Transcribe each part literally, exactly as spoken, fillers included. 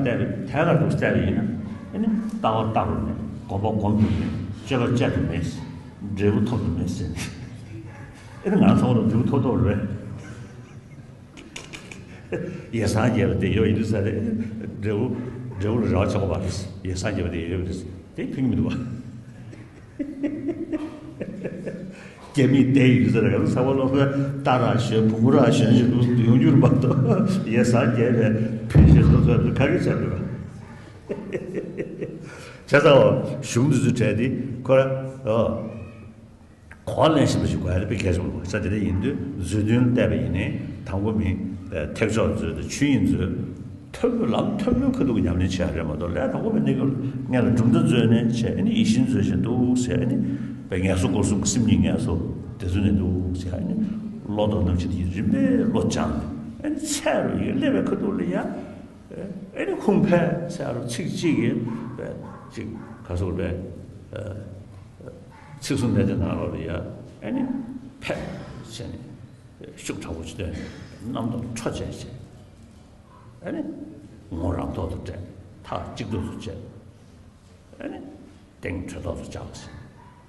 བལྟས་པའི་ཐད་ཀར་དུ་བལྟས་པ་ཡིན་ན། ཨ་ནི་ལྟ་བ་ལྟ་རུ་མེད། སྒོམ་པ་སྒོམ་དུ་མེད། སྤྱོད་པ་སྤྱད་དུ་མེད། འབྲས་བུ་ཐོབ་ཏུ་མེད་ཟེར་ནས། ཨ་ནི་ང་ཚོ་ལ་འབྲས་བུ་ཐོབ་ཐོབ་རེད། ཡེ་སངས་རྒྱས་པ་དེ་ཡོད་ཡིན་ས་རེད། འབྲས་བུ་འབྲས་བུ་ལ་རེ་བ་ཆགས་པ་རེད། ཡེ་སངས་རྒྱས་པ་དེ་ཡོད་རེད། དེ་ཕན་གྱི་མི་འདུག་བ། རྒྱ་མིས་བསྡད་ཡོད་ཟེར་ཡང་ཚ་བ་ལོག་པའི་རྟ་ར་ཞོན་བོང་ར་ཞོན་ཞིག་ཏུ་ཡོང་རྒྱུར་མ་གཏོགས། ཡེ་སངས་རྒྱས་པའི་ཕན་ཞིག་ཐོབ་ཐུབ་པའི་ག་གེ་ཆགས་མེད་པ། བྱས་ཙང་གཞུང་འདི་ཚོའི་གྲས་འདི་ཁོ་ར་ཨོ། གོ་བ་ལེན་ཤེས་པ་ཞིག་དགོས་ཡ་དེ་དཔེ་གལ་ཆེན་པོ་རེད། ས་དེ་འདྲ་ཡིན་དུས་མཛོད་བདུན་བལྟས་པ་ཡིན་ནའི་དང་པོ་མི་ཐེག་མཆོག་མཛོད་དང་ཆོས་དབྱིངས་མཛོད། ཐོན་པའི་ལམ་ཐོན་པའི་ཁ་ཐུག་ཉམས་ལེན་བྱེད་ཡ་རེད་མ་གཏོགས། ལས་དང་པོ་པའི་གནས་སྐབས་ལ་སྔོན་ལ་གྲུབ་མཐའ་མཛོད་ནས་བྱས། ཨ་ནི་ཡིད་བཞིན་མཛོད་བཞིན་འདུག་ཟེར། ཨ་ནི་དཔེ་ངལ་གསོ་སྒོར་གསུམ་གྱི་སེམས་ཉིད་ངལ་གསོ་དེ་ཚོ་ནས་འདུག་ཟེར། ཨ་ནི་བློ་དང་རྣམ་འབྱེད་དེ་རིམ་པས་བློ་སྦྱངས་ནས། ཨ་ནི་ཚེ་རུ་ཡི་སླེབས་པའི་ཁ་ཐུག་ལ་ཡ། ཨ་ནི་ཁུངས་ཕན་ཟེར་རོ། ཚིག་གཅིག་གིས་པས་ཅིག་ག་སོགས་པས་ཚིག་གསུམ་ལྡན་དེ་ནང་ལོགས་ལ་ཡ། ཨ་ནི་ཕེབས་བྱས་ནས་ཤུགས་དྲག་པོ་ཅིག་བཏོན། རྣམ་རྟོག་འཕྲོ་བཅད་བྱས། ཨ་ནི་ངོ་རང་ཐོག་ཏུ་བསྒྲད། ཐག་གཅིག་ཐོག་ཏུ་བཅད། ཨ་ནི་སྟེང་གྲོལ་ཐོག་ཏུ་བཅག་ཟེར།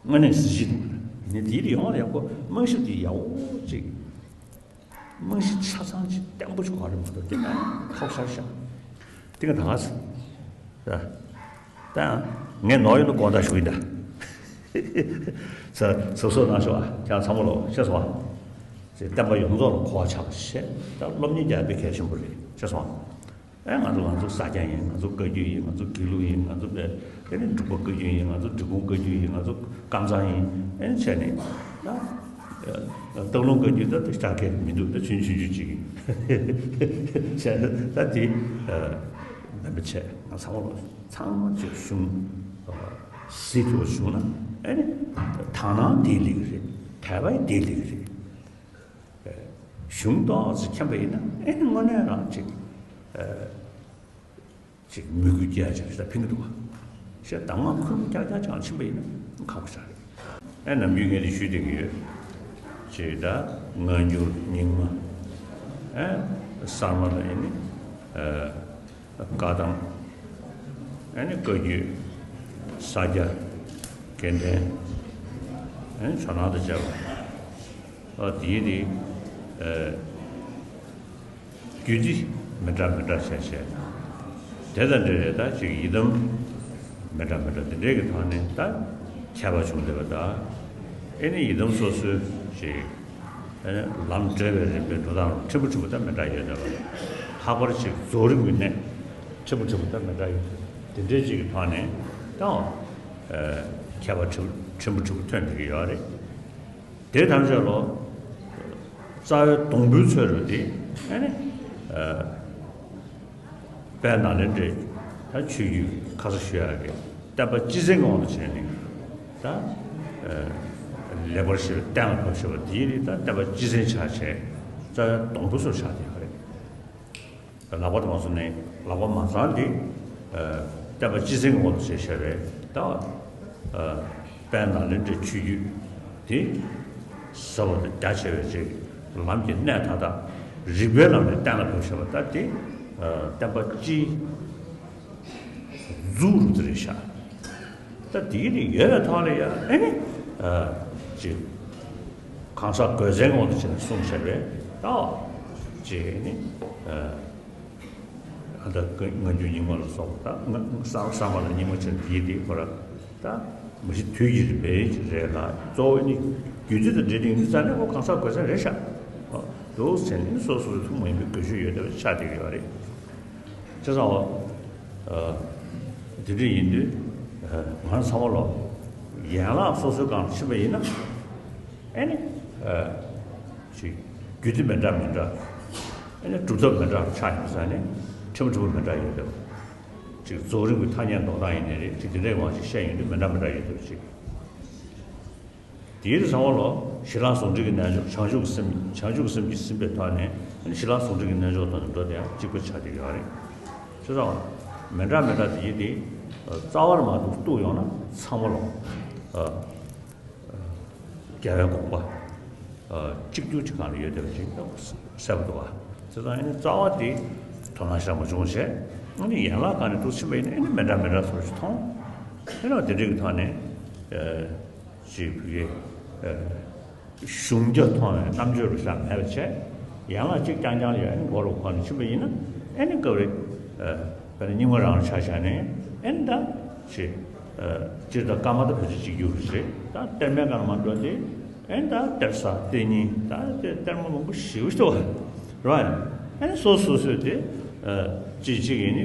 དངོས་གནས་གཟི་བརྗིད་དང་། ནི་དེའི་ཡོང་བ་ཡག་པོ་རྨང་གཞི་དེ་ཡག་པོ་ཅིག་རྨང་གཞི་ཆ་ཚང་ཅིག་བརྟན་པོ་ཅིག་གོ་རེད་མ་གཏོགས། དེ་ན་ཁོག་ཤར་ཤར། དེ་ག་ད་ག་ཚོད། ད་ད་ངས་ནོར་ཡོད་ན་དགོངས་དག་ཞུ་གི་ཡིན་ད། ས་ས་སོ་ནང་ཤོག་ཨ། ཁྱེད་ཚང་མ་ལོ་ཤེས་སོང་ཨ། ཅེས་བསྟན་པ་ཡོངས་རྫོགས་ལ་གོ་བ་ཆགས་པ་བྱས། ད་སློབ་གཉེར་རྒྱག་པའི་གལ་ཆེན་པོ་རེད། ཤེས་སོང་ཨ། ཨེ་ང་ཚོ་ང་ཚོ་ས་སྐྱ་ཡིན། ང་ཚོ་བཀའ་བརྒྱུད་ཡིན། ང་ཚོ་དགེ་ལུགས་ཡིན། ང་ཚོ་པས་ཨེ་ནི་འབྲུག་པ་བཀའ་བརྒྱུད་ཡིན། ང་ཚོ་འབྲི་གུང་བཀའ་བརྒྱུད་ཡིན། ང་ཚོ་ཀམ་ཚང་ཡིན། ཨེ་ནི་བྱས་ནས་ད་སྟག་ལུང་བཀའ་བརྒྱུད་ད་ད་ཆ་གས་མི་འདུག་ད་ཆུང་ཆུང་ཆུང་ཅིག་ཡིན། བྱས་ད་དེ་མེད་པ་བྱས། ང་ཚང་མ་ཚང་མ་ཅིག་གཞུང་ཟིན་ཐུབ་པ་བྱུང་ན། ཨེ་ནི་དག་སྣང་དེའི་ལས་ཀྱི་རེད། དད་པ་དེའི་ལས་ཀྱི་རེད། གཞུང་ཏོག་ཙམ་མཁྱེན་པ་ཡིན་ན། ཨེ་ནི་དངོས་གནས་རང་ཅིག་ཨ་ཅིག་མོས་གུས་སྐྱེ་ཡ་ཅིག་ད་ཕན་གྱི་འདུག་བ། ཞེས་གདམས་ངག་ཁུར་ཀྱག་ཀྱག་ཅིག་ཕྱིན་པ་ཡིན་ན་ཁག་པོ་ཞིག་རེད། ཨེ་ནམ་རྒྱུན་ངས་དེ་ཞུས་བསྡད་ཀྱི་ཡོད། ཅིག་ད་སྔ་འགྱུར་རྙིང་མ། ཨེ་གསར་མ་ལ་ཡིན་ནི། ཨ་བཀའ་གདམས། ཨེ་ནི་བཀའ་བརྒྱུད། ས་སྐྱ། དགེ་ལྡན། ཨེ་ནི་ཇོ་ནང་དང་བཅས་པ། ཨ་དེའི་དེ་ཨ་རྒྱུད་སྡེ་མི་འདྲ་མི་འདྲ་བྱས་བྱས། དེ་དང་འབྲེལ་བའི་ད་ཅིག་ཡི་དམ་མི་འདྲ་མི་འདྲ་དེ་འདྲའི་གི་ཐོག་ནས་ད་ཁྱད་པར་བྱུང་བསྡད་པ་དང་། ཨེ་ནི་ཡི་དམ་སོ་སོའི་ཅིག་ཨེ་ནི་ལམ་བགྲོད་པའི་རིམ་པའི་འགྲོ་སྟངས་ཕྲན་བུ་ཕྲན་བུ་ད་མི་འདྲ་ཡོད་བསྡད་པ། ལྷག་པར་ཅིག་རྫོགས་རིམ་གྱི་གནད་ཕྲན་བུ་ཕྲན་བུ་ད་མི་འདྲ་ཡོད་བསྡད་པ། དེ་འདྲའི་ཅིག་གི་ཐོག་ནས་ད་ཨེ་ཁྱད་པར་ཕྲན་བུ་ཕྲན་བུ་ཐོན་བསྡད་ཀྱི་ཡོད་རེད། དེ་ཐམས་ཅད་ལོ། རྩ་བའི་སྡོང་པོའི་ཚོད་རུ་དེ་ཨ་ནི་ཨ་དཔལ་ནཱ་ལེནྡྲའི་ད་ཆོས་བརྒྱུད་ཁ་ས་ཞུ་ཡག་གི་བསྟན་པ་སྤྱི་ཚན་གྱི་དབང་དུ་བྱས་ནས་ད་ཨ་ལེགས་པར་བཤད་པའི་གཏན་ལ་ཕབ་བྱས་པ་དེ་ནི་ད་བསྟན་པ་སྤྱི་ཚན་ཆགས་བྱས། རྩ་བའི་སྡོང་པོ་ཚོ་ཆགས་བསྡད་ཡོད་རེད། ལག་པ་དང་མ་སོང་ནས་ལག་པ་མ་ཚང་དེ་ཨ་བསྟན་པ་སྤྱི་ཚན་གྱི་འོག་ཏུ་བྱས་བྱས་པས། ད་ཨ་དཔལ་ནཱ་ལེནྡྲའི་ཆོས་བརྒྱུད་དེ་ཟབ་པ་དང་རྒྱ་ཆེ་བའི་ཅིག་ལམ་གྱི་གནད་མཐའ་དག་རིགས་པའི་ལམ་ནས་གཏན་ལ་ཕབ་བྱས་པ། ད་དེ་ཨ་བསྟན་པ་སྤྱིའི་གཙོ་བོ་རུ་དེ་རེད་ཤག་ད་དེའི་རིགས་ཡོད་པའི་ཐོག་ལ་ཡང་ཨེ་ནི་ཨ་ཅིག་གང་ཟག་གོས་ཚན་ངོ་དུ་བྱས་ནས་གསུངས་བྱས་པས། ད་ཅིག་ནི་ཨ་ད་སྔ་འགྱུར་རྙིང་མ་ལ་སོགས་པ། ད་སྔ་གསར་གསར་མ་ལ་རྙིང་མ་བྱས་ནས་དེའི་དེ་ཁོ་ར་ད་མ་གཞི་དུས་ཀྱི་རིམ་པའི་རེད་ལ། གཙོ་བོ་ནི་རྒྱུད་སྡེ་དང་འབྲེལ་ཏེ་ཡིན་དུས་ཙང་ནས་ཁོ་གང་ཟག་གོས་ཚན་རེད་ཤག་འདུག་ཟེར་ནས་སོ་སོ་སོའི་ཐུན་མོང་མ་ཡིན་པའི་དགོས་ཆོས་ཡོད་བསྡད་པ་ཆགས་བསྡད་ཀྱི་ཡོད་རེད། བྱས་ཙང་། ཨ་དེ་འདྲ་ཡིན་དུས་ཨ་ང་ཚང་མ་ལོ་ཡན་ལག་སོ་སོའི་སྒང་ལ་ཕྱིན་པ་ཡིན་ན། ཨེ་ནི་ཨ་ཅིག་རྒྱུད་སྡེ་མི་འདྲ་མི་འདྲ། ཨེ་ནི་གྲུབ་ཐོབ་མི་འདྲ་ཆགས་ཡོང་ས་ནས་ཕྲན་བུ་ཕྲན་བུ་མི་འདྲ་ཡོད་དེ། ཅིག་རྫོགས་རིམ་གྱི་ཐ་སྙད་འདོགས་སྟངས་ཡིན་ནའི་རེད། ཅིག་དེ་འདྲའི་དབང་ཞིག་བཤད་ཡོང་དུས་མི་འདྲ་མི་འདྲ་ཡོད་དེ་ཅིག་དེའི་རིགས་ཚང་མ་ལོ་ཞི་ལྷག་ཟུང་འབྲེལ་གྱི་རྣལ་འབྱོར། བྱང་ཆུབ་ཀྱི་སེམས། བྱང་ཆུབ་ཀྱི་སེམས་ཀྱིས་ཟིན་པའི་ཐོག་ནས་ཞི་ལྷག་ཟུང་འབྲེལ་གྱི་རྣལ་འབྱོར་ཐོག་ནས་འགྲོ་དེ་ཡང་གཅིག་པ་ཆགས་བསྡད་ཡོད་རེད། བྱས་ཙང་མི་འདྲ་མི་འདྲ་དེ་ཡིན་ཏེ། རྩ་བ་ལ་མ་གཏོགས་གཏུགས་ཡོང་ན་ཚང་མ་ལོ། ཨ། རྒྱལ་བའི་དགོངས་པ། ཨ། གཅིག་གྱུར་གྱི་སྒང་ལ་ཡོད་བསྡད་པ་ཅིག་གསལ་པོ་འདུག་བ། བྱས་ཙང་ཨ་ནི་རྩ་བ་དེ་དོ་སྣང་བཞག་མ་བྱུང་བྱས། ཨ་ནི་ཡན་ལག་སྒང་ནས་འདུག་ཕྱིན་པ་ཡིན་ན་ཨ་ནི་མི་འདྲ་མི་འདྲ་བཟོ་ཞིག་མཐོང་། ཨ་ནི་དེ་འདྲ་གི་ཐོག་ནས་ཅིག་བུ་གའི་གཞུང་རྒྱ་མཐོང་བའི་རྣམ་དཔྱོད་རུ་ཤར་མེད་པ་བྱས། ཡན་ལག་གཅིག་རྐྱང་རྐྱང་ལ་ཡང་ཨ་ནི་མགོ་རུ་འཁོར་ནས་ཕྱིན་པ་ཡིན་ན་ཨ་ནི་སྐབས་རེ་དཔེར་ན་རྙིང་མ་རང་ལ་ཆ་བཞག་ནས་ཨ་ནི་ད་ཅིག་སྤྱིར་ད་བཀའ་མ་ད་བོད་ཆས་གཅིག་གྱུར་རེད། ད་གཏེར་མའི་སྒང་ལ་མ་འགྲོ་སྟེ་ཨ་ནི་ད་གཏེར་གསར་གཏེར་རྙིང་ད་དེ་གཏེར་མ་མང་པོ་ཞེ་པོ་ཞིག་འདུག་བ། རེད་བ། ཨ་ནི་སོ་སོ་སོས་དེ་གཅིག་གཅིག་ཡིན་ནི་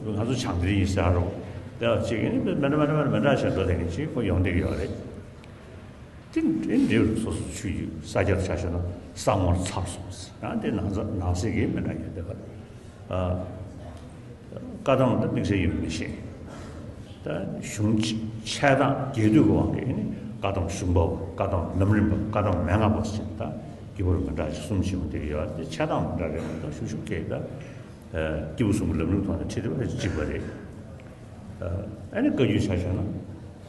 ང་ཚོ་བྱང་གཏེར་ཡིན་ཟེར་རོ། དེ་གཅིག་ཡིན་ནི་མི་འདྲ་མི་འདྲ་མི་འདྲ་མི་འདྲ་བྱས་འགྲོ་དེ་གཅིག་ཁོ་ཡོང་བསྡད་ཀྱི་ཡོད་རེད། དེ་འདྲའི་འབྲས་བུ་སོ་སོ་ཆོས་བརྒྱུད་ས་སྐྱར་ཆ་བཞག་ན་ས་ངོར་ཚར་སོང་ཟེར། ཡང་དེ་ནང་ས་ནང་གསེས་ཀྱི་མི་འདྲ་ཡོད་དེ་བ། ཨ། བཀའ་གདམས་དང་དམིགས་བསལ་ཡོད་མི་ཤེས། ད་གཞུང་འཆད་སྟངས་རྒྱས་བསྡུས་ཀྱི་དབང་གིས་ནི་བཀའ་གདམས་གཞུང་པ་བ་བཀའ་གདམས་ལམ་རིམ་པ་བཀའ་གདམས་མན་ངག་པ་ཟེར་ད་རྒྱུད་པ་མི་འདྲ་ཅིག་གསུམ་ཞིག་ཡོང་དེ་ཡོད་དེ་འཆད་སྟངས་མི་འདྲ་རེད་མ་གཏོགས་ཤུགས་ཤུགས་སྐད་ད། སྐྱེས་བུ་གསུམ་གྱི་ལམ་རིམ་ཐོག་ནས་ཁྲིད་ཐུབ་པ་གཅིག་པ་རེད། ཨ་ནི་བཀའ་བརྒྱུད་ཆ་བཞག་ན་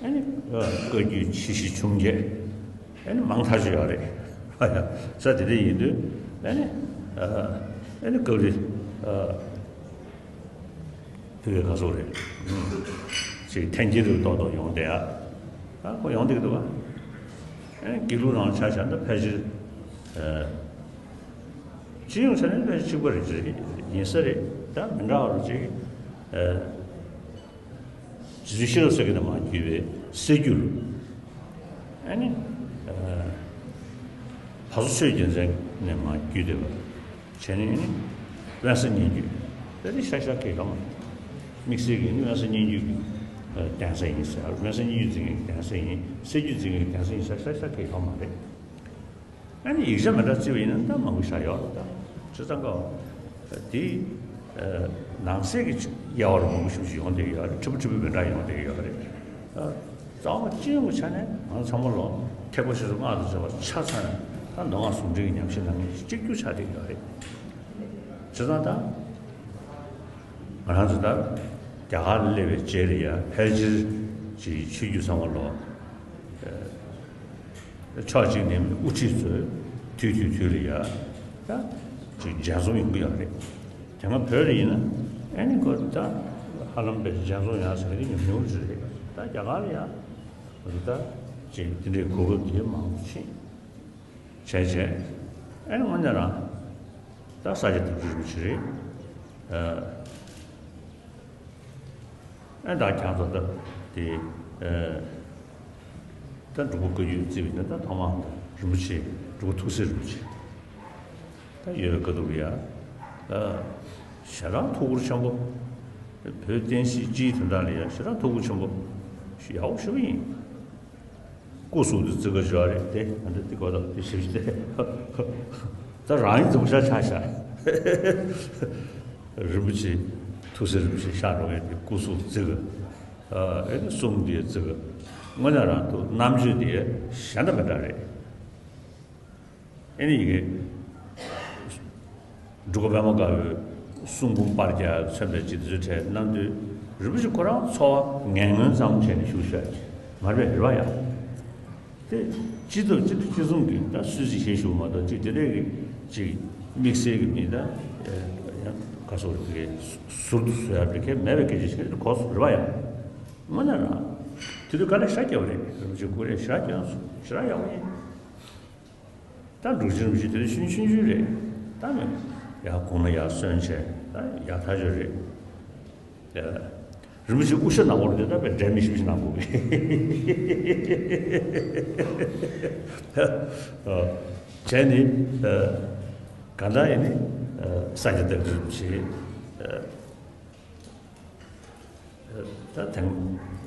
ཨ་ནི་བཀའ་བརྒྱུད་ཆེ་བཞི་ཆུང་བརྒྱད་ཨ་ནི་མང་ཐག་ཆོད་ཡོད་རེད། ས་དེ་འདྲ་ཡིན་དུས་ཨ་ནི་ཨ་ནི་བཀའ་བརྒྱུད་ཕུལ་བའི་ག་སོགས་རེད། ཅིག་འཐེན་འཁྱེར་རུ་ཏོག་ཏོག་ཡོང་བསྡད་ཡ། ད་ཁོ་ཡོང་བསྡད་ཀྱི་འདུག་ག་ཨ་ནི་དགེ་ལུགས་ནང་ཆ་བཞག་ན་ཕལ་ཆེར། སྤྱི་ཡོངས་ཆ་ནས་ཕལ་ཆེར་གཅིག་པ་རེད་ཅེས་ཡིན་ས་རེད། ད་མི་འདྲ་བ་རུ་ཅིག་རྗེ་བཙུན་ཤེས་རབ་སེང་གེ་ནས་མར་བརྒྱུད་པའི་གསེར་འགྱུར། ཨ་ནི། བར་དུ་ཆོས་རྒྱལ་མཚན་ནས་མར་བརྒྱུད་བསྡད་པ། བྱས་ནས་ནི། དབེན་ས་སྙན་བརྒྱུད། དེ་ནི་ཤ་ཤ་གེ་ག་མ། དམིགས་བསལ་གྱི་ནི་དབེན་ས་སྙན་བརྒྱུད་ཀྱི་གདན་ས་ཡིན་ཟེར། དབེན་ས་སྙན་བརྒྱུད་འཛིན་མཁན་གྱི་གདན་ས་ཡིན། གསེར་འགྱུར་འཛིན་མཁན་གྱི་གདན་ས་ཡིན་ཟེར་ཤ་ཤ་གེ་ག་མ་རེད། ཨ་ནི་ཡིག་ཆ་མི་འདྲ་བརྩིས་པ་ཡིན་ན་ད་མང་པོ་ཞིག་ཡོད་རེད་ད། བྱས་ཙང་ཀ་དེ་ནང་གསེས་ཀྱི་དབྱེ་བ་རུ་མང་པོ་ཞིག་ཡོང་བསྡད་ཡོད་རེད། ཕྲུ་གུ་ཕྲུ་གུ་མི་འདྲ་ཡོང་བསྡད་ཡོད་རེད། རྩ་བ་སྤྱི་ཡོངས་ཀྱི་ཆ་ནས་ང་ཚང་མ་ལོ་ཐེག་པ་ཆེ་ཆུང་སྔགས་དང་བཅས་པ་ཆ་ཚང་ད་མདོ་སྔགས་ཟུང་འབྲེལ་གྱི་ཉམས་ཞིབ་གནང་མཁན་གཅིག་གྱུར་ཆགས་བསྡད་ཡོད་རེད། བྱས་ཙང་ད་ང་རང་ཚོ་ད་རྒྱ་གར་ལ་སླེབས་པའི་རྗེས་ལ་ཡ་ཕལ་ཆེར་གྱི་ཆོས་བརྒྱུད་ཚང་མ་ལོ། ཕྱོགས་གཅིག་ནས་དབུ་ཁྲིད་ཚོས་དུས་དུས་དུས་ལ་ཡ་ད་ཅིག་མཇལ་འཛོམས་ཡོང་གི་ཡོད་རེད། དེ་སྔ་བོད་ལ་ཡིན་ན་ཨ་ནི་ཁོ་ད་ཧ་ལམ་པའི་མཇལ་འཛོམས་ཡོང་ཟེར་གི་ཉུང་ཉུང་ཞིག་རེད། ད་རྒྱ་གར་ལ་ཡ་ད་ཅིག་དེ་འདྲའི་གོ་སྐབས་དེ་མང་པོ་ཕྱིན་བྱས་བྱས་ཨ་ནི་དངོས་གནས་རང་ད་ས་སྐྱ་བདག་ཁྲི་རིན་པོ་ཆེ་རེད། ཨ་ད་ཁྱེད་ཚོ་ད་དེ་ཨ་ད་འབྲུག་པ་བཀའ་བརྒྱུད་བརྩིས་པ་ཡིན་ན་ད་ཐོག་མ་རིན་པོ་ཆེ་འབྲུག་པ་ཐུགས་སྲས་རིན་པོ་ཆེ་ད་ཡོད་པའི་དཀའ་སྡུག་ཡ། ད་ཞེ་དྲག་ཐུགས་ཁུར་ཆེན་པོ། བོད་བསྟན་སྲིད་སྤྱིའི་དོན་དག་ལ་ཡ་ཞེ་དྲག་ཐུགས་ཁུར་ཆེན་པོ་ཡག་པོ་ཞེ་པོ་ཡིན། སྐུ་གཟུགས་དེ་བརྩི་དགོས་ཅིག་ཡོད་རེད་དེ། ང་ཚོ་འདི་གོ་ད་དེ་ཞིབ་ཞིབ་དེ། ད་རང་ཡིན་རྫུན་ཤ་ཆགས་ཤག་རིན་པོ་ཆེ་ཐུགས་སྲས་རིན་པོ་ཆེ་ཤག་རོགས་ཡོད་དེ་སྐུ་གཟུགས་བརྩི་དགོས། ཨ་ཨེ་ནི་གསུང་དེ་བརྩི་དགོས། དངོས་གནས་རང་དུ་རྣམ་དཔྱོད་དེ་གཞན་དང་མི་འདྲ་རེད། ཨེ་ནི་ཡི་གེ་འབྲུག་པ་པདྨ་དཀར་པོའི་གསུང་འབུམ་པར་རྒྱག་མཚོན་པའི་ཅིག་དེ་ཚོའི་གྲས་གནང་དུས་རིན་པོ་ཆེ་ཁོ་རང་འཚོ་བ་ངན་ངོན་ཙམ་བྱས་ནས་བཞུགས་ཤག་ཅིག་མ་རེད་པས། རེད་པ་ཡ། དེ་སྤྱི་ཚོགས་སྤྱི་འཐུས་སྤྱི་ཚོགས་ཀྱི་ད་སྲིད་ཇུས་ཤེས་ཞུ་མ་གཏོགས་ཅིག་དེ་འདྲའི་གི་ཅིག་དམིགས་བསལ་གི་མི་ད་ཡང་ག་སོགས་རིགས་ཟུར་དུ་བཟོ་ཡ་རེད་མཁན་མེད་པའི་སྐད་ཆ་ཞིག་གོ་སོང་། རེད་པ་ཡ། དངོས་གནས་རང་དེ་དུས་དཀའ་ལས་ཞེ་དྲག་བརྒྱབ་པ་རེད། རིན་པོ་ཆེ་སྐུ་རས་ཞེ་དྲག་བསྐྱོན་སོང་། ཞེ་དྲག་ཡག་པོ་ཡིན། ད་འབྲུག་ཆེན་རིན་པོ་ཆེ་དེ་ཆུང་ཆུང་ཆུང་རེད། ད་མི་ཡག་གོང་ན་ཡག་སོན་བྱས་ད་ཡག་ཐག་ཆོད་རེད། ཡ། རིན་པོ་ཆེ་དབུ་ཞྭ་ནག་པོ་རེད་དེ་ད་དཔེ་འབྲལ་མི་ཤེས་པ་ཞིག་གནང་དགོས་གི། བྱས་ནི་གང་ལྟར་ཡིན་ནི་ས་སྐྱ་བདག་ཁྲི་རིན་པོ་ཆེ། ད་དེང་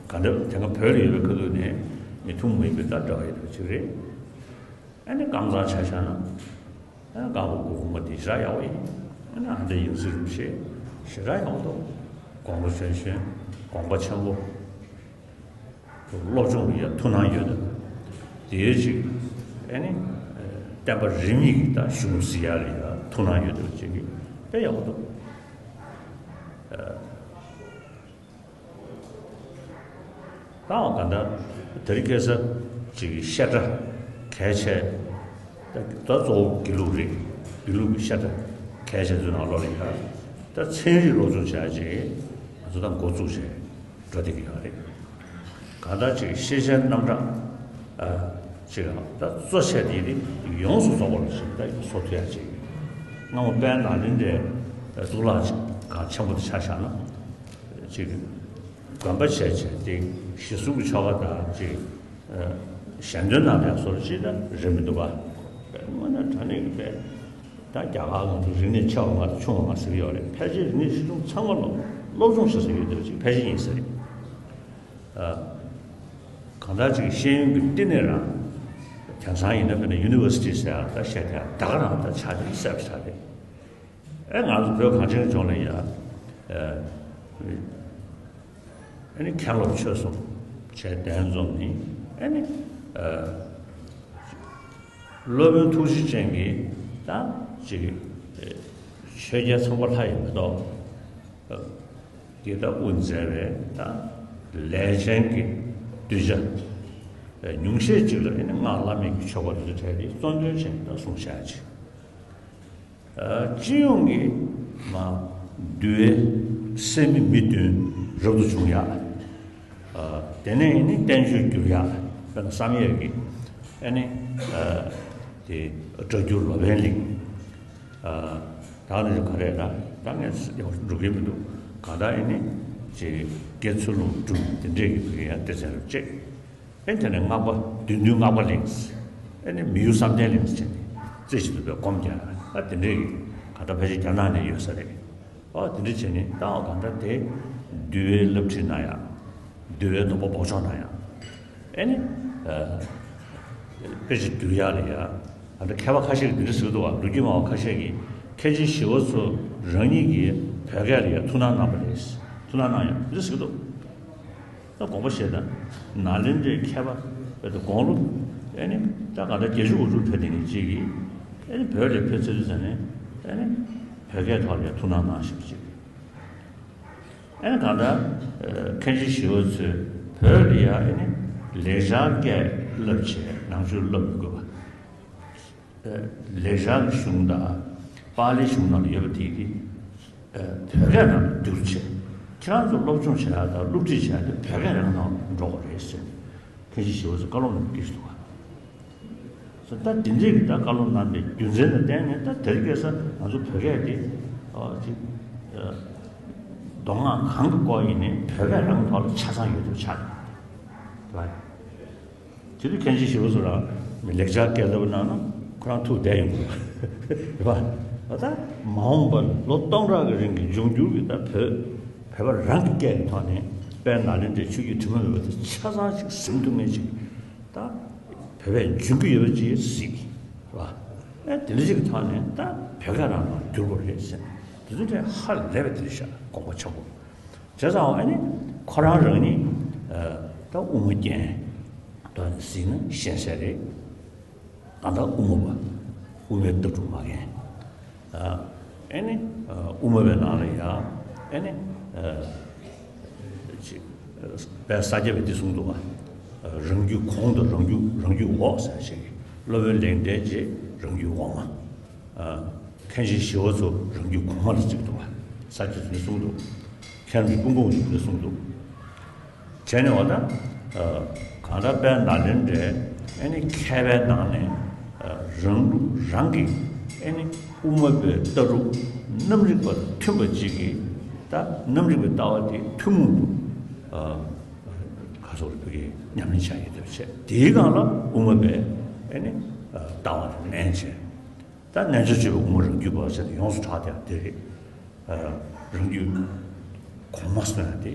ག་འདྲ་དེང་སང་བོད་ལ་ཡོད་པའི་ཁ་ཐུག་ནས་མི་ཐུང་མ་ཡིན་པའི་ད་འདྲ་བ་ཡོད་པ་ཅིག་རེད། ཨ་ནི་ཀམ་ཚང་ཆ་བཞག་ན་ཨ་ནི་སྒང་པོ་སྐུ་གོང་མ་དེ་ཞེ་དྲག་ཡག་པོ་ཡིན། ཨ་ནི་ཨ་འདྲ་ཡང་སྲིད་རིན་པོ་ཆེ་ཞེ་དྲག་ཡག་པོ་འདུག་དགོངས་པ་ཆོས་ཆེན་དགོངས་པ་ཆེན་པོ། སློབ་སྦྱོང་ལ་ཡ་ཐུགས་སྣང་ཡོད་འདུག་དེའི་ཅིག་ཨ་ནི་བསྟན་པ་རིམ་གཉིས་ཀྱི་ད་གཞུང་གཟིགས་ཡ་ལ་ཡ་ཐུགས་སྣང་ཡོད་འདུག་ཅིག་གི་དཔེ་ཡག་པོ་འདུག་ད་འོ་ག་འདྲ་དེ་རིང་ཁ་སང་ཅིག་བཤད་གྲྭ་གལ་ཆེ། ད་གཙོ་བོ་དགེ་ལུགས་རེད། དགེ་ལུགས་ཀྱི་བཤད་གྲྭ་གལ་ཆེ་ཚོའི་ནང་ལོགས་ལ་ཡ། ད་ཚན་རིག་སློབ་སྦྱོང་བྱ་ཡ་ཅིག་ང་ཚོ་ད་འགོ་བཙུགས་བྱས་འགྲོ་བསྡད་ཀྱི་ཡོད་རེད། གང་ལྟར་ཅིག་ཤེས་བྱའི་རྣམ་གྲངས་ཨ་ཅིག་ད་གཙོ་ཆེ་དེ་ནི་ཡོངས་སུ་རྫོགས་པ་ལ་ཅིག་ད་བཟོ་ཐུབ་ཡ་ཅིག་སྔ་མོ་དཔལ་ནཱ་ལེནྡྲའི་གཙུག་ལག་ཅིག་གང་ཆེན་པོ་དེ་ཆ་བཞག་ན་ཅིག་དགོན་པ་བྱས་བྱས་ཏེ་གཞི་བཟུང་གི་ཆོ་ག་དང་ཅིག་ཨ་ཞལ་འདོན་གནང་ཡ་སོགས་ཅིག་ད་རེད་མི་འདུག་ག་དངོས་གནས་དྲང་གནས་ཀྱི་དཔེ། ད་རྒྱ་གར་ང་ཚོ་རིག་གནས་ཆེ་བ་ལྔ་དང་ཆུང་བ་ལྔ་ཟེར་གྱི་ཡོད་རེད། ཕལ་ཆེར་རིག་གནས་ཆེ་ཆུང་ཚང་མ་ལ་སློབ་སྦྱོང་བྱེད་ས་ཡོད་བསྡད་པ་ཅིག་ཕལ་ཆེར་ཡིན་ས་རེད། ཨ། གང་ལྟར་ཅིག་ཤེས་ཡོན་གྱི་བསྟི་གནས་རང་དེང་སང་ཡིན་ན་དཔེར་ན་ཡུ་ནི་ཝར་སི་ཊི་ཟེར་ཡ་ད་བཤད་དེ་ད་ག་རང་ད་ཆ་དེ་གསལ་པོ་ཆགས་རེད། ཨེ་ང་ཚོ་བོད་གངས་ཅན་ལྗོངས་ལ་ཡ་ཨ་ཨ་ནི་མཁན་སློབ་ཆོས་གསུམ་བྱས་གདན་འཛོམས་ནི་ཨ་ནི་ཨ། སློབ་དཔོན་ཐུགས་རྗེ་ཅན་གྱིས་ད་ཅིག་ཆོས་རྒྱལ་ཚངས་པ་ལྷ་ཡིས་མེ་ཏོག་གིས་ད་དབུ་མཛད་པའི་ད་ལས་ཅན་གྱི་གདུལ་བྱ་ཉུང་ཤས་ཅིག་ལ་ཨ་ནི་སྔགས་བླ་མེད་ཀྱི་མཆོད་པ་དེ་ཚོ་བྲལ་ཏེ་གཙོ་འདོན་བྱས་ད་གསུང་བྱ་ཅིག་སྤྱི་ཡོངས་ཀྱི་མ་འདུལ་བའི་སད་མི་མི་བདུན་རབ་ཏུ་བྱུང་ཡག་དེ་ནས་ནི་བསྟན་བཅོས་བསྒྱུར་ཡག་དཔེར་ན་བསམ་ཡས་ཀྱི་ཨ་ནི་དེ་སྒྲ་བསྒྱུར་ལོ་པཎ་གླིང་། ད་ནི་ག་རེ་ལ་ད་ངས་ཡག་པོ་འགྲོ་གི་མི་འདུག་གང་ལྟར་ཨ་ནི་ཅེས་དགེ་ཚུལ་སློང་དྲུག་དེ་འདྲས་ཀྱི་བོད་ཡང་སྡེ་ཚན་རུ་བཅད། ཨེ་དེ་ནས་སྔགས་པ་བདུད་འདུལ་སྔགས་པ་གླིང་། ཨེ་ནས་མི་གཡོ་བསམ་གཏན་གླིང་བྱས་ནས་རྩེ་གཅིག་ཏུ་བའི་སྒོམ་རྒྱག་ཨ་དེ་འདྲས་ཀྱི་ག་ད་ཕལ་ཆེར་རྒྱ་ནག་ནས་ཡོད་ས་རེད། ཨ་དེ་འདྲས་བྱས་ནས་ད་ག་ད་དེ་འདུལ་བའི་བསླབ་ཁྲིད་གནང་ཡག་འདུལ་བའི་སྡོམ་པ་འབོགས་ཆོག་གནང་ཡག་ཨེ་ནས་དཔེ་ཆ་བསྒྱུར་ཡག་ལ་ཡ་ད་མཁས་པ་ཁ་ཤས་ཀྱིས་འདི་འདྲས་ཟེར་གྱི་འདུག་བ། ལོ་རྒྱུས་སྨྲ་བ་ཁ་ཤས་ཀྱིས་མཁན་ཆེན་ཞི་བ་འཚོ་རང་ཉིད་ཀྱིས་བོད་སྐད་ལ་ཡ་ཐུགས་སྣང་གནང་བ་རེད། ཐུགས་སྣང་གནང་ཡག་འདི་འདྲས་ཟེར་གྱི་འདུག་ད་དགོངས་པ་བཞེས་དང་། ནཱ་ལེནྡྲའི་མཁས་པ་དཔེ་དེ་དགུང་ལོ་ཨེ་ནི་ད་ག་ད་བརྒྱད་ཅུ་དགུ་བཅུ་ཕེབས་དེ་ནི་གཅིག་གིས་ཨེ་ནི་བོད་ལ་ཕེབས་ཚར་དུས་ཙ་ནས་ཨེ་ནི་བོད་སྐད་ཐོག་ལ་ཐུགས་སྣང་གནང་བཞིན་པ་ཅིག་ཨེ་ནི་ག་ད་མཁན་ཆེན་ཞི་བ་འཚོས་བོད་ལ་ཡ་ཨེ་ནི་ལེགས་སྦྱར་སྐད་བསླབ་བྱས་ནང་ཆོས་བསླབ་མི་དགོས་པ། ལེགས་སྦྱར་གྱི་གཞུང་དང་པཱ་ལིའི་གཞུང་ནང་ལ་ཡོད་པ་དེ་གིས་བོད་སྐད་ནང་ལ་བསྒྱུར་བྱས། ཁྱེད་རང་ཚོ་སློབ་སྦྱོང་བྱེད་ཡག་དང་སློབ་ཁྲིད་བྱེད་ཡག་དེ་བོད་སྐད་རང་ནང་འགྲོ་དགོས་རེད་ཟེར་ནས་མཁན་ཆེན་ཞི་བ་འཚོས་བཀའ་སློབ་གནང་གི་འདུག་ག་ད་དེ་འདྲས་ཀྱི་ད་བཀའ་སློབ་གནང་པའི་རྒྱུ་མཚན་ལ་བརྟེན་ནས་ད་དེ་རིང་ཁ་སང་ང་ཚོ་བོད་སྐད་དེ་ཅིག་མདོ་སྔགས་གང་གི་སྐོར་ཡིན་ནའི་བོད་སྐད་རང་ཐོག་ལ་ཆ་ཚང་ཡོད་དུ་ཆགས་ཡོད་རེད་བ། དེ་དུས་མཁན་ཆེན་ཞི་བ་འཚོ་རང་ལེགས་སྦྱར་སྐད་བསླབ་གནང་ན་ཁོ་རང་ཐུགས་བདེ་ཡོང་གི་རེད་བ། ད་མ་འོངས་པར་ལོ་སྟོང་ཕྲག་གི་རིང་གི་འབྱུང་འགྱུར་གྱི་ད་བོད་བོད་པ་རང་གི་སྐད་ཀྱི་ཐོག་ནས་དཔལ་ནཱ་ལེནྡྲའི་ཆོས་བརྒྱུད་དྲི་མ་མེད་པ་དེ་ཆ་ཚང་ཞིག་ཟིན་ཐུབ་མཁན་ཅིག་ད་བོད་པས་འཇོན་གྱི་ཡོད་པ་ཅིག་གཟིགས་རེད་བ། ཨེ་དེ་འདྲ་ཅིག་གི་ཐོག་ནས་ད་བོད་སྐད་རང་ལ་བསྒྱུར་དགོས་རེད་ཟེར་དེ་ཚོ་དེ་ཧ་ལས་པ་དེ་རེད་ཤག་དགོངས་པ་ཆེན་པོ། བྱས་ཙང་ཨ་ནི་ཁོ་རང་རང་ཉིད་ད་དབུ་མ་རྒྱན་དུ་གཟིགས་ན་ཤེས་གསལ་རེད། ད་ལྟ་དབུ་མ་པ་དབུ་མའི་ལྟ་གྲུབ་མ་རྒན་ཨ་ནི་དབུ་མ་པའི་ནང་ལ་ཡང་ཨ་ནི་ཅིག་དཔལ་ས་སྐྱ་པས་འདི་གསུངས་འདུག་བ། རང་རྒྱུད་གོང་དང་རང་རྒྱུད་རང་རྒྱུད་འོག་ཟེར་ཞིག་སློབ་དཔོན་ལེགས་ལྡན་རྗེ་རང་རྒྱུད་འོག་མ། མཁན་ཆེན་ཞི་བ་འཚོ་རང་རྒྱུད་གོང་མ་ལ་བརྩི་གི་འདུག་བ། ས་སྐྱ་ཟེར་ནས་གསུངས་འདུག་མཁན་རིན་པོ་ཆེ་ཟེར་ནས་གསུངས་འདུག་བྱས་ནས་འོ་ད་གང་ལྟར་དཔལ་ནཱ་ལེནྡྲའི་ཨེ་ནི་མཁས་པའི་ནང་ནས་རང་ལུགས་རང་གི་ཨེ་ནི་དབུ་མ་པའི་ལྟ་གྲུབ་རྣམ་རིག་པ་དང་མཐུན་པ་ཅིག་གིས་ད་རྣམ་རིག་པའི་ལྟ་བ་དེ་ཐུན་མོང་དུ་ག་ཚོད་རེ་བོད་ཀྱི་ཉམས་ལེན་བྱ་ཡི་དེ་བྱས་དེའི་སྒང་ལ་དབུ་མ་པའི་ཨེ་ནི་ལྟ་བ་དེ་བསྣན་བྱས། ད་རྣལ་འབྱོར་སྤྱོད་པའི་དབུ་མ་རང་རྒྱུད་པ་ཟེར་ནས་ཡོངས་སུ་གྲགས་བསྡད་པ་དེ་རེད། རང་རྒྱུད་གོང་མ་སོང་ཡ་དེ།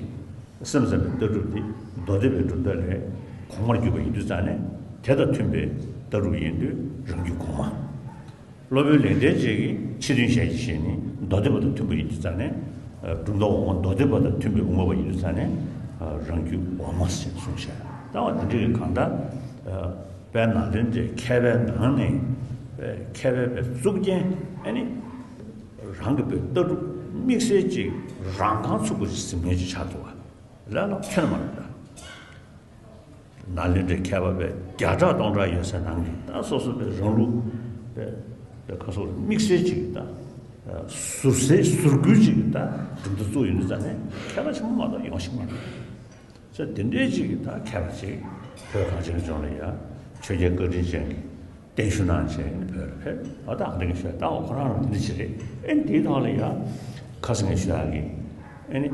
སེམས་ཙམ་པའི་ལྟ་གྲུབ་དེ་མདོ་སྡེ་པའི་གྲུབ་མཐའ་ལས་གོང་མར་གྱུར་པ་ཡིན་དུས་ཙང་ནས་དེ་དང་མཐུན་པའི་ལྟ་གྲུབ་ཡིན་དུས་རང་རྒྱུད་གོང་མ། སློབ་དཔོན་ལེགས་ལྡན་རྗེ་གིས་ཕྱི་དོན་ཞལ་གྱིས་བཞེས་ནི་མདོ་སྡེ་པ་དང་མཐུན་པ་ཡིན་དུས་ཙང་ནས་གྲུབ་མཐའ་འོག་མ་མདོ་སྡེ་པ་དང་མཐུན་པའི་དབུ་མ་པ་ཡིན་དུས་ཙང་ནས་རང་རྒྱུད་འོག་མ་ཞེས་གསུངས་ཤག་ད་བ་དེ་འདྲ་གི་གང་ལྟར། དཔལ་ནཱ་ལེནྡྲའི་མཁས་པའི་ནང་ནས་མཁས་པའི་པའི་གཙུག་རྒྱན་ཨ་ནི་རང་གི་པའི་ལྟ་གྲུབ་དམིགས་བསལ་ཅིག་རང་རྐང་ཚུགས་པ་ཞིག་ཟིན་མཁན་ཅིག་ཆགས་འདུག་བ། ལས་ལ་ཁྱོན་མ་རེད་ད། ནཱ་ལེནྡྲའི་མཁས་པ་པའི་བརྒྱ་ཕྲག་སྟོང་ཕྲག་ཡོད་སའི་ནང་གི་ད་སོ་སོ་པའི་རང་ལུགས་པའི་པའི་ཁ་སོགས་དམིགས་བསལ་ཅིག་ད། ཟུར་ཟའི་ཟུར་བཀོལ་ཅིག་གི་ད་གྲུབ་མཐའ་བཙུགས་ཡོང་དུས་ཙང་ནས་ཁྱད་པར་ཆེན་པོ་མ་གཏོགས་ཡོང་ཤེས་མ་རེད། ས་དེ་འདྲའི་ཅིག་གི་ད་ཁྱད་པར་ཅིག་བོད་གངས་ཅན་ལྗོངས་ལ་ཡ་ཆོས་རྒྱལ་བཀའ་དྲིན་ཅན་གྱི་བརྟན་བཞུགས་གནང་བྱས་ནས་བོད་ལ་ཕེབས། ཨ་ད་ཨ་འདྲ་གི་ཞུ་ད་འོ་ཁོ་རང་རང་འདི་འདྲ་ཅིག་རེད། ཨེ་འདིའི་ཐོག་ལ་ཡ་ཁ་སང་ངས་ཞུ་ཡག་གི་ཨེ་ནི་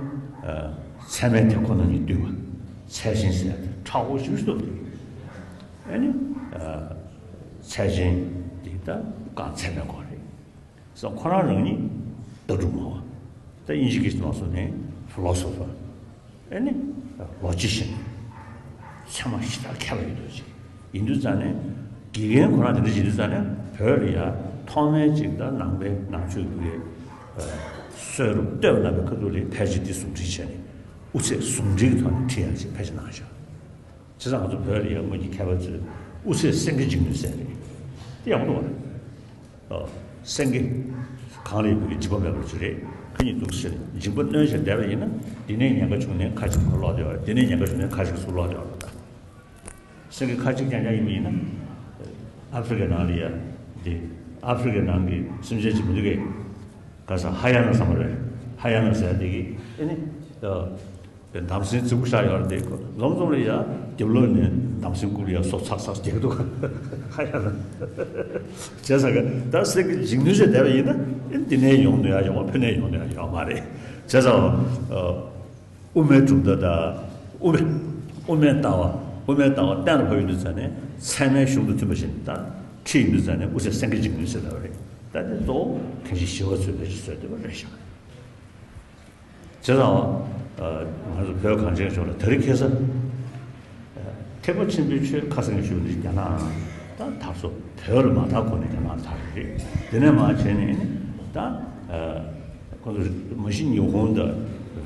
ཚད་མའི་དེབ་ཁོ་ན་ཉིད་བཏུས་པ་ཚད་ཆེན་ཟེར་ཡག་དེ་མཁྲེགས་པོ་ཞིག་འདུག་སྟེ། ཨེ་ནི་ཚད་ཆེན་འདི་ད་གང་ཚད་མའི་སྐོར་རེད། སོ་ཁོ་རང་རང་ཉིད་ལྟ་གྲུབ་སྨྲ་བ། ད་དབྱིན་ཇི་སྐད་ནང་སོང་ནས་ཕི་ལོ་སོ་ཕར། ཨེ་ནི་ལོ་ཇི་ཤན། ཚད་མ་ཞེ་དྲག་མཁས་པ་ཡིན་འདུག་ཅིག་ཡིན་དུས་ཙང་ནས་དགེ་རྒན་ཁོ་རང་དེ་འདྲ་བྱེད་དུས་ཙང་ནས་བོད་ལ་ཡ་ཐོག་མའི་ཅིག་ད་ནང་པའི་ནང་ཆོས་ཀྱི་སྲོལ་རུ་གཏོད་པ་ན་པའི་ཁ་ཐུག་ལ་ཕལ་ཆེར་འདི་ཟུང་འབྲེལ་བྱས་ནས་དབུ་ཚད་ཟུང་འབྲེལ་གྱི་ཐོག་ནས་ཁྲིད་ཡག་ཅིག་ཕལ་ཆེར་གནང་བཞག་བྱས་ཙང་ང་ཚོ་བོད་ལ་ཡ་སྔོན་གྱི་མཁས་པ་ཚོས་དབུ་ཚད་སེང་གེ་འཇིགས་ནུས་ཟེར་རེད། དེ་ཡག་པོ་འདུག་བ། ཨོ། སེང་གེ། གངས་ལ་ཡོད་པའི་འཇིགས་པ་མེད་པར་བྱེད་རེད། ཁ་ཉིན་འདུག་ཟེར་འཇིགས་པ་གནོན་བྱས་བསྡད་པ་ཡིན་ན་འདི་ནས་ཉེན་ཁ་བྱུང་ནས་ཁ་ཅིག་ཁོ་ལོག་བསྡད་པ་རེད། འདི་ནས་ཉེན་ཁ་བྱུང་ནས་ཁ་ཅིག་ཚུར་ལོག་བསྡད་པ་རེད་ད། སེང་གེ་ཁ་ཅིག་རྐྱང་རྐྱང་ཡིན་པ་ཡིན་ན། ཨ་ཧྥེ་རི་ཁའི་ནང་ལ་ཡ། འདི། ཨ་ཧྥེ་རི་ཁའི་ནང་གི་སེམས་ཅན་ཅིག་མི་འདུག་གས། ག་ས་ཧ་ཡ་ན་ཟེར་བ་རེད། ཧ་ཡ་ན་ཟེར་འདི་གི་ཨེ་ནི། དམ་སྲིན་རྫི་གུ་ཤ་ཡོད་རེད་དེ་འཛོམས་འཛོམས་ལ་ཡ་རྒྱབ་ལོགས་ནས་དམ་སྲིན་རྐུབ་ལ་ཡ་སོ་ཚག་ཚག་རྒྱག་འདུག་ཧ་ཡ་ན། བྱས་ཙང་ག་ད་སེང་གེ་འཇིགས་ནུས་བྱས་བསྡད་པ་ཡིན་ན་ཨེ་འདི་ནས་ཡོང་ནུས་ཡ་ཡོང་བ་ཕུ་ནས་ཡོང་ནུས་ཡ་ཡོད་མ་རེད། བྱས་ཙང་། དབུ་མའི་གྲུབ་མཐའ་དང་། དབུ་མའི། དབུ་མའི་ལྟ་བ། དབུ་མའི་ལྟ་བ་གཏན་ལ་ཕབ་ཡོང་དུས་ཙང་ནས་ཚད་མའི་གཞུང་དང་མཐུན་པ་ཞིག་ད་ཁྲིད་ཡོང་དུས་ཙང་ནས་དབུ་ཚད་སེང་གེ་འཇིགས་ནུས་ཟེར་ལབ་པ་རེད། ད་དེ་གཙོ་བོ་མཁན་ཆེན་ཞི་བ་འཚོས་བེད་སྤྱོད་བཟོས་བསྡད་པ་རེད་ཤག་བྱས་ཙང་། ང་ཚོ་བོད་གངས་ཅན་ལྗོངས་ལ་དེ་རིང་ཁ་སང་། ཐེག་པ་ཆེན་པོའི་ཆོས་ཁ་སང་ཞུས་ནས་རྒྱ་ནག་ད་དར་སོང་། བོད་ལ་མ་དར་གོང་ནས་རྒྱ་ནག་ལ་དར་རེད། དེ་ནས་མར་བྱས་ནས་ནི་ད་ཁོ་ཚོ་མ་གཞི་ཉི་ཧོང་དང་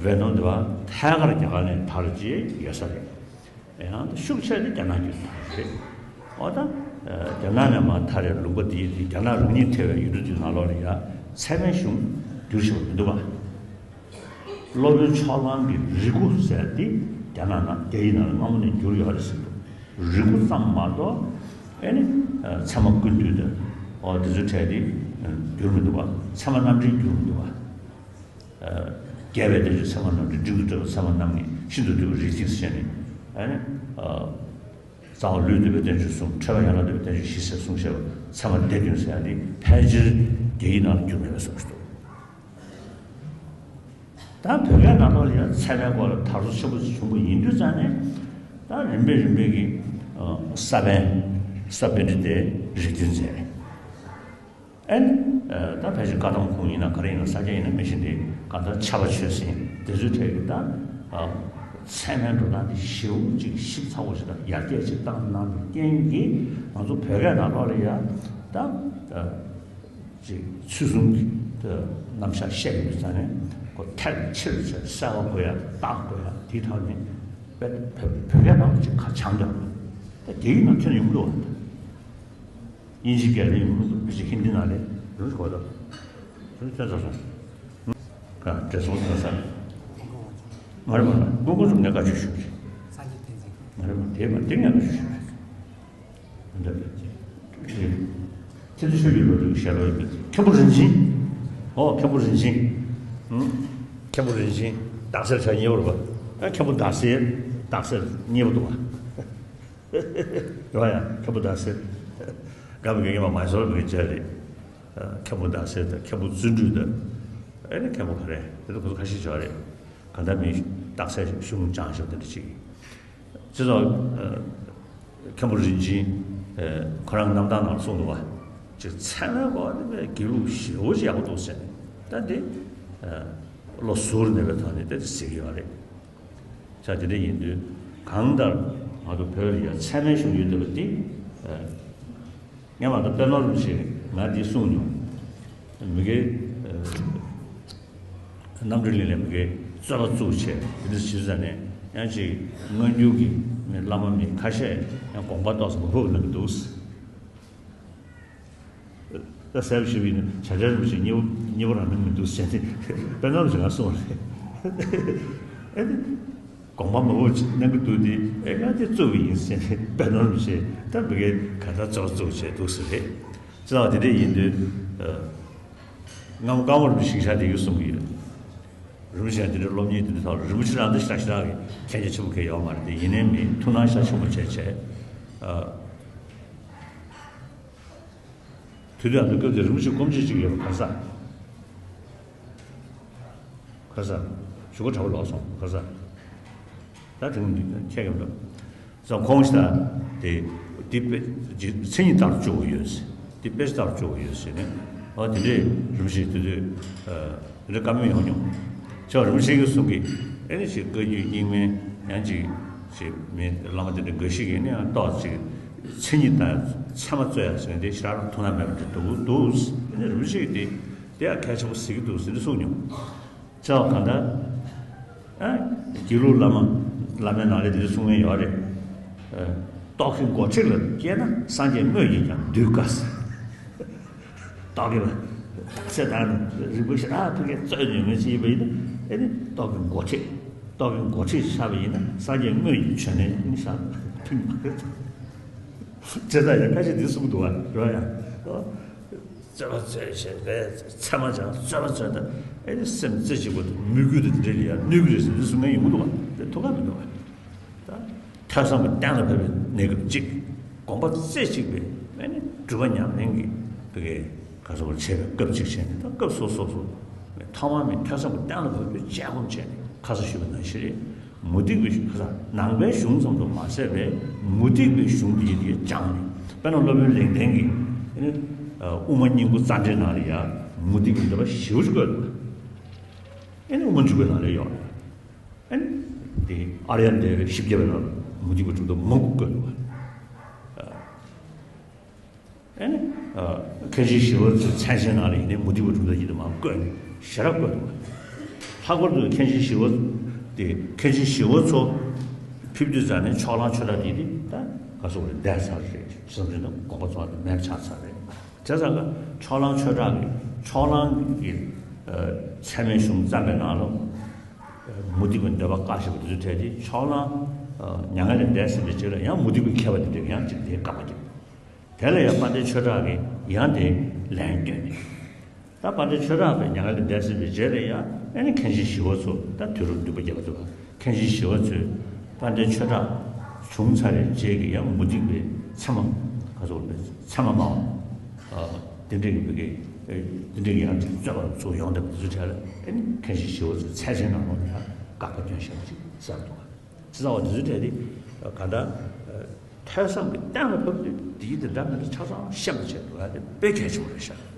ཝེ་ནམ་དེ་བ་ཐད་ཀར་རྒྱ་གར་ནས་དར་རྒྱས་ཡོད་ས་རེད། ཡང་ད་ཤུགས་ཆེ་ནི་རྒྱ་ནག་བརྒྱུད་དར་རེད། འོ་ད་རྒྱ་ནག་ནས་མར་དར་རེད། ལུང་པ་དེའི་རྒྱ་ནག་རང་ཉིད་ཐེ་བའི་ཡུལ་གྲུ་དེའི་ནང་ལོགས་ལ་ཡ་ཚད་མའི་གཞུང་བསྒྱུར་བཞིན་པ་མི་འདུག་བ། སློབ་དཔོན་ཕྱོགས་གླང་གི་རིགས་སྐུ་ཟེར་ཏེ་རྒྱ་ནག་ནང་རྒྱ་ཡིག་ནང་ལ་སྔ་མོ་ནས་བསྒྱུར་ཡོད་རེད་ཟེར་འདུག་རིགས་སྐུ་ཙམ་མ་གཏོགས་ཨེ་ནི་ཚད་མ་ཀུན་བཏུས་དང་འོ་དེ་ཚོའི་གྲས་དེ་བསྒྱུར་མི་འདུག་བ། ཚད་མ་རྣམ་འགྲེལ་བསྒྱུར་མི་འདུག་བ། རྒྱས་པའི་བསྟན་བཅོས་ཚད་མ་རྣམ་འགྲེལ། འབྲིང་དུ་བཀྲལ་བའི་ཚད་མ་རྣམ་ངེས། ཤིན་ཏུ་བསྡུས་པའི་རིགས་གཅིག་ཟེར་ནས་ཨེ་ནི། རྩ་བ་ལུས་བཏུས་པའི་བསྟན་བཅོས་གསུམ། འཕྲོས་པ་ཡན་ལག་བསྡུས་པའི་བསྟན་བཅོས་བཞི་ཟེར་གསུངས་བཞག་པ་ཚད་མ་སྡེ་བདུན་ཟེར་ཡ་འདི་ཕལ་ཆེར་རྒྱ་ཡིག་ནང་ལ་བསྒྱུར་མེད་པའི་བཟོ་ཞིག་འདུག་ད་བོད་སྐད་ནང་ལོགས་ལ་ཡང་ཚད་མའི་སྐོར་ལ་དར་སོ་ཆེན་པོ་ཅིག་བྱུང་བ་ཡིན་དུས་ཙང་ནས་ད་རིམ་པས་རིམ་པས་ཀྱི་ས་པཎ་ས་པཎྜི་ཏའི་རིགས་མཐུན་མཛད། ཨེ་ནི། ད་ཕལ་ཆེར་བཀའ་གདམས་ཁུངས་ཡིན་ན་ག་རེ་ཡིན་ན་ས་སྐྱ་ཡིན་ན་མི་ཤེས་འདི་ག་ད་ཕྱྭ་པ་ཆོས་སེང་དེ་ཚོའི་གྲས་ཀྱི་ད་ཚད་མའི་འགྲོ་སྟངས་འདི་ཞེ་པོ་ཅིག་ཞིབ་ཚགས་པོ་ཞིག་དང་ཡར་རྒྱས་ཅིག་བཏང་གནང་བའི་རྐྱེན་གྱིས་ང་ཚོ་བོད་སྐད་ནང་ལོགས་ལ་ཡ་ད་ཅིག་ཚུལ་གསུམ་གྱི་རྣམ་གཞག་བཤད་ཡོང་དུས་ཙང་ནས་ཁོ་ཐད་ཆེར་བྱས་གསལ་བ་དགོས་ཡ་རྟགས་དགོས་ཡ་དེའི་ཐོག་ནས་བོད་སྐད་ནང་ཅིག་ཁ་བྱང་རྒྱག་ད་རྒྱ་ཡིག་ནང་ཐོན་ཡོང་གི་འདུག་དབྱིན་ཇི་སྐད་ལ་ཡོང་གི་འདུག་ཕལ་ཆེར་ཧིན་དི་ནང་ལ་ཡོང་གི་འདུག་གོ། ད་དེ་ཚོ་ཐོན་ཚར་སོང་། ཨ་བགྲེས་སོང་ཐོན་ཚར། ང་རེ་མ་ལ་ཀུན་མཁྱེན་གྲུབ་ནས་བཀའ་ཆོས་ཞུ་གི། ང་རེ་མ་དེ་མ་དེ་ངས་བཀའ་ཆོས་ཞུ་གི། འདི་ཁྱེད་ཚོ་ཆོས་ཀྱི་ལོ་རྒྱུས་ཞལ་ལོ་ཡིན་པས་མཁན་པོ་རིན་ཆེན། ཨོ་མཁན་པོ་རིན་ཆེན། ཨུ། མཁན་པོ་རིན་ཆེན་རྟགས་གསལ་ཆ་གཉིས་པ་རེད་པ། ཨ་མཁན་པོ་རྟགས་གསལ་རྟགས་གསལ་གཉིས་པ་འདུག་བ། ཡོང་ཡ་མཁན་པོ་རྟགས་གསལ། སྒམ་གྱི་ངེད་མ་མ་སོར་མི་བྱ་རེད། མཁན་པོ་རྟགས་གསལ་དང་མཁན་པོ་བརྩོན་འགྲུས་དང་། ཨེ་ནི་མཁན་པོ་ག་རེ་དེ་ཚོ་ཁོ་ཚོ་ཁ་ཤས་བྱ་རེད། གང་ལྟར་མི་རྟགས་གསལ་གཞུང་བྱང་ཞོག་དེ་འདྲ་ཅིག་ཅི་ཚོ། མཁན་པོ་རིན་ཆེན། ཁོ་རང་རྣམ་ཐར་ནང་གསུངས་འདུག་བ། ཅིག་ཚད་མའི་སྐོར་དེ་དགེ་ལུགས་ཞེ་པོ་ཅིག་ཡག་པོ་འདུག་ཟེར་ནས་ད་འདི། བློ་གཟུར་གནས་པའི་ཐོག་ནས་དེ་འདྲ་ཟེར་གྱི་ཡོད་རེད། ཆ་དེ་འདྲ་ཡིན་དུས་གང་ལྟར་ང་ཚོ་བོད་ལ་ཡ་ཚད་མའི་གཞུང་ཡོད་བསྡད་པ་འདི། ངས་མ་གཏོགས་དཔལ་ནོར་རིན་པོ་ཆེས་ང་འདི་གསུངས་མྱོང་། མི་སྒེར། རྣམ་གྲོལ་གླིང་ལ་མི་སྒེར་རྩོད་པ་བཙུགས་བྱས་དེ་འདྲ་བྱེད་ས་ནས་ཡང་ཅིག་སྔ་འགྱུར་གྱི་མི་བླ་མ་མི་ཁ་ཤས་ཡང་དགོངས་པ་ཏོག་ཙམ་མ་ཕོག་གནང་གི་འདུག་ད་གསལ་པོ་ཞུས་པ་ཡིན་ན་བྱ་བྲལ་རིན་པོ་ཆེ་གཉིས་པོ་གཉིས་པོ་རང་གནང་མི་འདུག་ཟེར་ཏེ་དཔེ་ནོར་ཞིག་ང་གསུངས་རེད། ཨེ་ནི། དགོངས་པ་མ་འོས་གནང་གི་འདུག་སྟེ་ཨེ་ང་དེ་བཙུགས་པ་ཡིན་ཟེར་ཏེ་དཔེ་ནོར་རིན་པོ་ཆེ་ད་མི་སྒེར་ག་ད་གཙོ་བཙུགས་བྱས་འདུག་ཟེར་རེད། ཅི་ལགས་དེ་འདྲ་ཡིན་དུས། ང་མོ་ཀ་མོ་རིན་པོ་ཆེ་ཞིག་ཤ་དེ་ཡོད་གསུང་གི་ཡོད། རིན་པོ་ཆེ་དེ་འདྲའི་སློབ་གཉེར་དེ་འདྲ་ཐོག་རིན་པོ་ཆེ་རང་དེ་ཞིག་ཞིག་གི་མཁྱེན་རྒྱ་ཆེན་པོ་གལ་ཡོད་མ་རེད་དེ། ཡིན་ནའི་མི་ཐུགས་སྣང་ཤ་ཆེན་པོ་བྱས་བྱས། ཨ། དུས་དུས་ཨ་ནི་སྐབས་དེ་རིན་པོ་ཆེ་སྐོམ་ཆེ་ཅིག་ཡོད་པ་ག་ས། ག་ས། ཞུ་གོ་དྲ་བ་ལོག་སོང་ག་ས། ད་དྲན་ཁྱེད་ཀྱི་འདུག་ཙང་ཁོང་ཞིག་ད་དེ། དེ་དཔེ་མཚན་ཉིད་ལྟར་བཅུག་གི་ཡོད་ཟེར། དེ་དཔེ་ལྟར་བཅུག་གི་ཡོད་ཟེར་ནས། ཨོ་དེ་འདྲས་རིན་པོ་ཆེ་དེ་དུས་དེ་འདྲ་བཀའ་མོལ་ཡོང་མྱོང་། ཅོག་རིན་པོ་ཆེ་གིས་གསུང་གི། ཨེ་ནི་ཞིག་བཀའ་བརྒྱུད་རྙིང་མའི་ཡང་ཅིག་ཞིག་མི་བླ་མ་དེ་འདྲ་འགའ་ཞིག་གིས་ནི་ཡང་ཏོག་ཅིག་མཚན་ཉིད་དང་ཚད་མ་རྩོད་ཡ་ཟེར་ནས་དེ་ཞེ་དྲག་ཐུགས་སྣང་མེད་པ་འདྲ་འདུག་འདུག་ཨེ་ནི་རིན་པོ་ཆེ་གིས་དེ་དེ་ཡང་གལ་ཆེན་པོ་ཟེར་གི་འདུག་ཟེར་ནས་གསུངས་མྱོང་། ཅོག་གང་ལྟར། ཨ། དགེ་ལུགས་བླ་མ་བླ་མའི་ནང་ལས་དེ་གསུང་མཁན་ཡོད་རེད། ཨ། རྟོག་གེ་མགོ་ཁྲིད་ལ་སྐྱེས་ན་སངས་རྒྱས་དངོས་ཀྱིས་ཀྱང་འདུལ་དཀའ་ཟེར། རྟོག་གེ་ལ་ཚེ་དང་རིག་པ་ཞེ་དྲག་ཕ་གིར་རྩོད་ཉོན་མཁན་ཞིག་ཡིན་པ་ཡིན་ན། ཨེ་ནི་རྟོག་གེ་མགོ་ཁྲིད། རྟོག་གེ་མགོ་ཁྲིད་ཆགས་པ་ཡིན་ན་སངས་རྒྱས་དངོས་ཀྱི་བྱོན་ནས་ནི་ཤར་ཕིང་མ་རེད། ཚེ་དང་ཡང་ཁ་ཤས་འདི་གསུངས་འདུག་བ་རོ་ཡང་། རྩོད་པ་རྩོད་བྱས་པས་ཚད་མ་སྦྱངས་རྩོད་པ་རྩོད་ད་ཨེ་ནི་སེམས་རྩེ་གཅིག་པ་དང་མོས་གུས་དང་འདི་འདྲ་ལ་ཡང་གནོད་ཀྱི་རེད་ཟེར་འདི་གསུང་མཁན་ཡོང་གི་འདུག་བ། དེ་ཐུགས་ཁག་མི་འདུག་བ། ད་ཐོས་བསམ་གྱི་གཏན་ལ་ཕབ་པའི་གནས་སྐབས་གཅིག་དགོངས་པ་རྩེ་གཅིག་པའི་ཨེ་ནི་སྒྲུབ་པ་ཉམས་ལེན་གྱི་བི་གའི་ག་ཚོད་བྱས་པའི་སྐབས་གཅིག་བྱས་ནས། ད་སྐབས་སོ་སོ་སོ་ཐོག་མར་མི་ཐོས་བསམ་གྱི་གཏན་ལ་ཕབ་པའི་དཔྱད་སྒོམ་བྱས་ནས་ཁ་སང་ཞུས་པ་ནང་བཞིན་རེད། མུ་སྟེགས་པའི་གཞུང་ཁ་སང་ནང་པའི་གཞུང་ཙམ་དུ་མ་ཟད་པའི་མུ་སྟེགས་པའི་གཞུང་འདི་ཡིན་དེ་སྦྱངས་ནས། དཔེར་ན་སློབ་དཔོན་ལེགས་ལྡན་གྱིས་ཨེ་ནི་དབུ་མ་སྙིང་པོ་རྩ་འགྲེལ་ནང་ལ་ཡང་མུ་སྟེགས་པའི་འདོད་པ་ཞེ་པོ་ཅིག་བཀོད་འདུག་ཨེ་ནི་དབུ་མ་འཇུག་པའི་ནང་ལ་ཡོད། ཨེ་ནི་དེ་ཨཱརྱ་དེ་བཞི་བརྒྱ་པའི་ནང་ལ་མུ་སྟེགས་པའི་གྲུབ་མཐའ་མང་པོ་བཀོད་འདུག་ཨེ་ནི། ཨ། མཁན་ཆེན་ཞི་བ་འཚོའི་མཚན་བྱེད་ནང་ལ་ཡིན་ནའི་མུ་སྟེགས་པའི་གྲུབ་མཐའ་ཡིན་ནའི་མང་བཀོད་ནས་ཞེ་དྲག་བཀོད་འདུག་ལྷག་པར་དུ་མཁན་ཆེན་ཞི་བ་དེ་མཁན་ཆེན་ཞི་བ་འཚོ་ཕེབས་དུས་ཙམ་ནས་ཕྱོགས་གླང་ཆོས་གྲགས་དེ་དེ་ད་ག་སོག་རེད་འདས་ཚར་རེད། བསམ་ཚུལ་དང་དགོངས་པ་ཚོ་མེད་པ་ཆགས་ཚར་རེད། བྱས་ཙང་ཀ་ཕྱོགས་གླང་ཆོས་གྲགས་ཀྱི་ཕྱོགས་གླང་གི་ཚད་མའི་གཞུང་བརྩམས་པའི་ནང་ལ་མུ་སྟེགས་པའི་འདོད་པ་བཀག་ཤེས་པ་དེ་ཚོ་གྲས་དེ་ཕྱོགས་གླང་མྱ་ངན་ལས་འདས་ཟིན་པའི་རྗེས་ལ་ཡང་མུ་སྟེགས་པའི་མཁས་པ་དེ་འདྲས་ཡང་ཅིག་དེའི་བཀག་པ་རྒྱབ། དེ་ལ་ཡང་དཔལ་ལྡན་ཆོས་གྲགས་ཀྱིས་ཡང་དེ་ལན་བསྐྱོན་ནས། ད་དཔལ་ལྡན་ཆོས་གྲགས་པའི་མྱ་ངན་ལས་འདས་ཟིན་པའི་རྗེས་ལ་ཡང་ཨེ་ནི་མཁན་ཆེན་ཞི་བ་འཚོ་ད་དུས་རབས་བདུན་པ་བརྒྱད་པ་དུ་བ་མཁན་ཆེན་ཞི་བ་འཚོས་དཔལ་ལྡན་ཆོས་གྲགས་བྱུང་ཚར་བའི་རྗེས་ཀྱི་ཡང་མུ་སྟེགས་པའི་ཚད་མ་ག་ཚོད་པའི་ཚད་མ་མང་བ་དེ་འདྲ་གི་བི་གའི་དེ་འདྲ་གི་ཡང་ཅིག་རྩོད་པ་ཚུར་ཡོང་བསྡད་པ་དེ་ཚོའི་གྲས་ལ་ཨེ་ནི་མཁན་ཆེན་ཞི་བ་འཚོའི་མཚན་བྱེད་ནང་ལོགས་ལ་ཡང་དགག་པ་སྐྱོན་ཤེས་པ་ཅིག་གསལ་འདུག་བ། ཅི་ཙང་བ་འདི་ཚོའི་གྲས་དེ་ག་འདྲ་ཐོས་བསམ་གྱི་གཏན་ལ་ཕབ་དུས་འདི་འདི་འདྲ་མི་འདྲ་ཆ་ཚང་ཤེས་པ་བྱས་འདུག་ཨ། དེ་དཔེ་གལ་ཆེན་པོ་རེད་ཤག